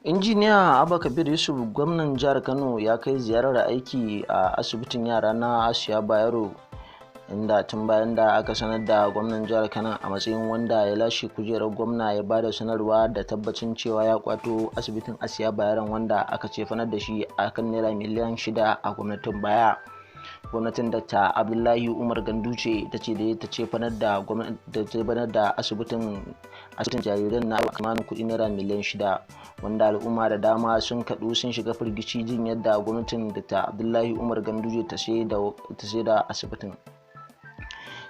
Injiniya Abba Kabir Yusuf, gwamnan jihar Kano, ya kai ziyarar aiki a asibitin yara na Asiya Bayero, inda tun bayan da aka sanar da gwamnan jihar Kano a matsayin wanda ya lashe kujerar gwamna, ya bada sanarwa da tabbacin cewa ya kwato asibitin Asiya Bayero wanda aka cefanar da shi akan naira miliyan 6 a gwamnatin baya. Gwamnatin Dr. Abdullahi Umar Ganduje ita ce da ta cefanar da gwamnati da asibitin jariran na kimanin kuɗi naira miliyan 6, wanda al'umma da dama sun kaɗu sun shiga firgici jin yadda gwamnatin Dr. Abdullahi Umar Ganduje ta sai da asibitin.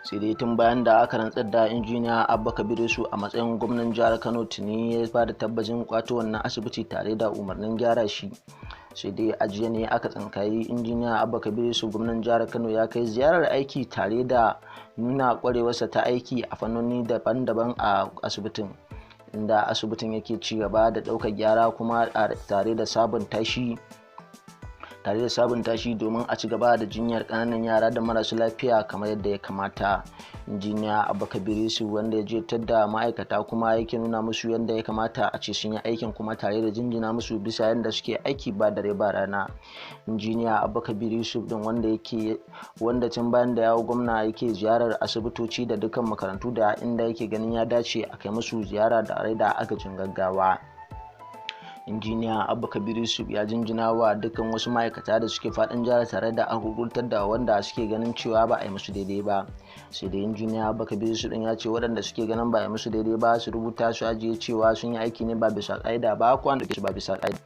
Sai dai tun bayan da aka rantsar da Injiniya Abba Kabir Yusuf a matsayin gwamnan jihar Kano, tuni ya ba da tabbacin kwato wannan asibiti tare da umarnin gyara shi. Sai dai a jiya ne aka tsinkayi Injiniya Abba Kabir Yusuf, gwamnan jihar Kano, ya kai ziyarar aiki tare da nuna kwarewarsa ta aiki a fannoni daban-daban a asibitin, inda asibitin yake ci gaba da ɗaukar gyara kuma tare da sabunta shi domin a ci gaba da jinyar ƙananan yara da marasu lafiya kamar yadda ya kamata. Injiniya Abba Kabir Yusuf, wanda ya je da ma'aikata kuma yake nuna musu yadda ya kamata a ce sun yi aikin, kuma tare da jinjina musu bisa yadda suke aiki ba dare ba rana. Injiniya Abba Kabir Yusuf din, wanda yake wanda tun bayan da ya hau gwamna yake ziyarar asibitoci da dukkan makarantu da inda yake ganin ya dace a kai musu ziyara da da agajin gaggawa. Injiniya Abba Kabir Yusuf ya jinjina wa dukkan wasu ma'aikata da suke faɗin jihar tare da agurgurtar da wanda suke ganin cewa ba a yi musu daidai ba. Sai dai Injiniya Abba Kabir Yusuf din ya ce waɗanda suke ganin ba a yi musu daidai ba su rubuta su ajiye cewa sun yi aiki ne ba bisa ƙa'ida ba ko an ɗauke su ba bisa ƙa'ida.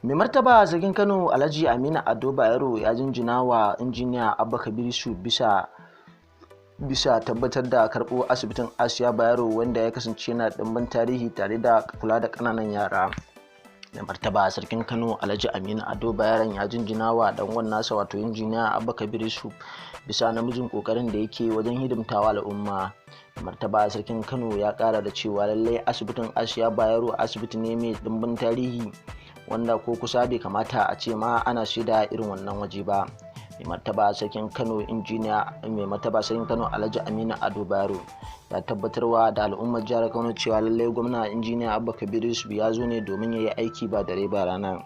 Mai martaba Sarkin Kano, Alhaji Aminu Ado Bayero, ya jinjina wa Injiniya Abba Kabir Yusuf bisa tabbatar da karɓo asibitin Asiya Bayero, wanda ya kasance na ɗimbin tarihi tare da kula da ƙananan yara. Da martaba Sarkin Kano, Alhaji Aminu Ado Bayaran, ya jinjina wa dan nasa, wato Injiniya Abba Kabir Yusuf, bisa namijin kokarin da yake wajen hidimtawa al'umma. Martaba Sarkin Kano ya kara da cewa lallai asibitin Asiya Bayero asibiti ne mai dimbin tarihi, wanda ko kusa bai kamata a ce ma ana shaida irin wannan waje ba. Mai martaba Sarkin Kano, Injiniya, mai martaba Sarkin Kano, Alhaji Aminu Ado Bayero, ya tabbatarwa da al'ummar jihar Kano cewa lallai gwamna Injiniya Abba Kabir Yusuf ya zo ne domin ya yi aiki ba dare ba rana.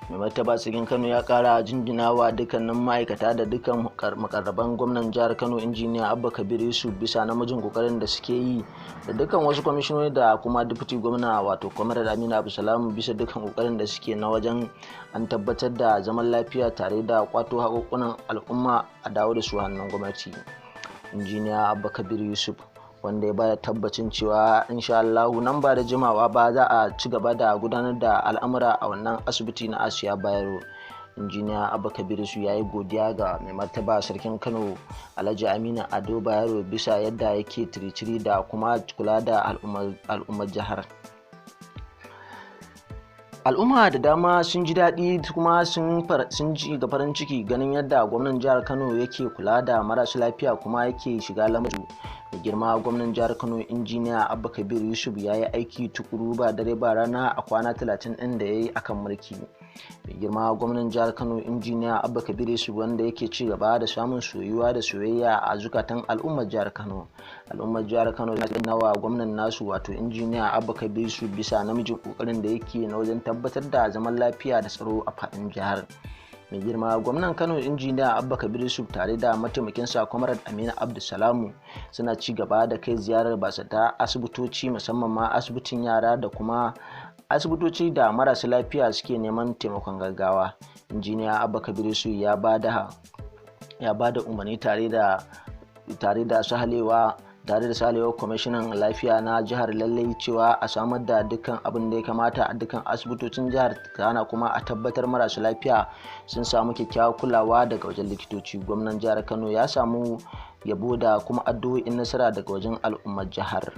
Mai martaba Sarkin Kano ya kara jinjinawa dukkanin ma'aikata da dukkan makarraban gwamnan jihar Kano, Injiniya Abba Kabir Yusuf, bisa namijin kokarin da suke yi, da dukkan wasu kwamishinoni da kuma deputy gwamna, wato Comrade Aminu Abdulsalam, bisa dukkan kokarin da suke na wajen an tabbatar da zaman lafiya tare da kwato haƙoƙunan al'umma a dawo da su hannun gwamnati. Injiniya Abba Kabir Yusuf, wanda ya bada tabbacin cewa insha Allahu nan ba da jimawa ba za a ci gaba da gudanar da al'amura a wannan asibiti na Asiya Bayero. Injiniya Abba Kabir Yusuf ya yi godiya ga mai martaba Sarkin Kano, Alhaji Aminu Ado Bayero, bisa yadda yake tiritiri da kuma kula da al'ummar jihar. Al'umma da dama sun ji daɗi kuma sun ji ga farin ciki ganin yadda gwamnan jihar Kano yake kula da marasu lafiya kuma yake shiga lamarin. Da girma gwamnan jihar Kano, Injiniya Abba Kabir Yusuf, ya yi aiki tukuru ba dare ba rana a kwana 30 ɗin da ya yi akan mulki. Mai girma gwamnan jihar Kano, Injiniya Abba Kabir Yusuf, wanda yake ci gaba da samun soyuwa da soyayya a zukatan al'ummar jihar Kano. Al'ummar jihar Kano nawa gwamnan nasu, wato Injiniya Abba Kabir Yusuf, bisa namijin kokarin da yake na wajen tabbatar da zaman lafiya da tsaro a faɗin jihar. Mai girma gwamnan Kano, Injiniya Abba Kabir Yusuf, tare da mataimakinsa Comrade Aminu Abdulsalamu, suna ci gaba da kai ziyarar basata asibitoci, musamman ma asibitin yara da kuma asibitoci da marasa lafiya suke neman taimakon gaggawa. Injiniya Abba Kabir Yusuf ya bada umarni tare da sahalewa kwamishinan lafiya na jihar lallai cewa a samar da dukkan abin da ya kamata a dukkan asibitocin jihar, kana kuma a tabbatar marasu lafiya sun samu kyakkyawar kulawa daga wajen likitoci. Gwamnan jihar Kano ya samu yabo da kuma addu'o'in nasara daga wajen al'ummar jihar.